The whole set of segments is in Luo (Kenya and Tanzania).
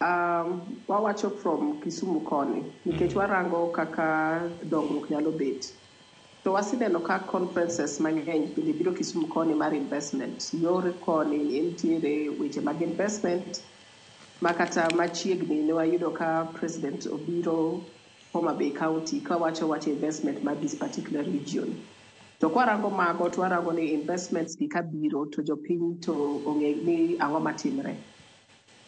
Wawacho from Kisumu koni nikech warango kaka dongruok nyalo bet. To waseneno ka conferences mang'eny bende biro Kisumu koni mar investment. Yor koni nitiere weche mag investment ma kata machiegni ne wayudo ka president obiro Homa Bay County kawacho wach investment mar this particular region. To kwarango mago to warango ni investments gi kabiro to jopiny to ong'e ni ang'o matimre.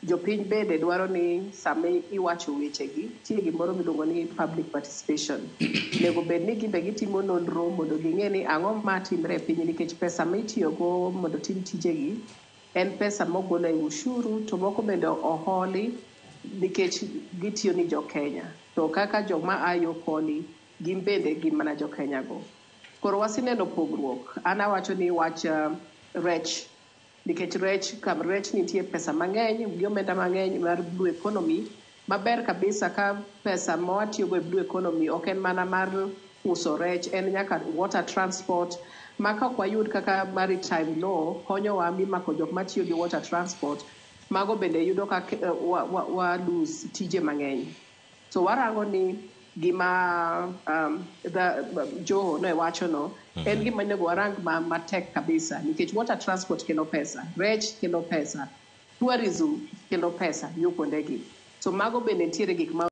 Jopiny bende dwaro ni sama iwacho wechegi, nitie gimoro miluongo ni public participation. Onego bed ni gin be gitimo nonro mondo ging'e ni ang'o matimre e piny nikech pesa mitiyogo mondo otim tijegi en pesa mogol e ushuru to moko bende oholi nikech gitiyo ni jo Kenya. To kaka joma a yo koni, gin bende gin mana jo Kenya go. Koro waseneno pogruok. An awacho ni wach rech nikech rech kam rech nitie pesa mang'eny gi omenda mang'eny mar blue economy maber kabisa ka pesa ma watiyogo e blue economy ok en mana mar uso rech en nyaka water transport ma ka ok wayud kaka maritime law konyowa mimako jok matiyo gi water transport mago bende yudo ka wa lose tije mang'eny so warango ni gima Joho ne wachono en gima onego warang matek kabisa nikech water transport kelo pesa rech kelo pesa tourism kelo pesa yo kuondegi so mago bende nitiere gik ma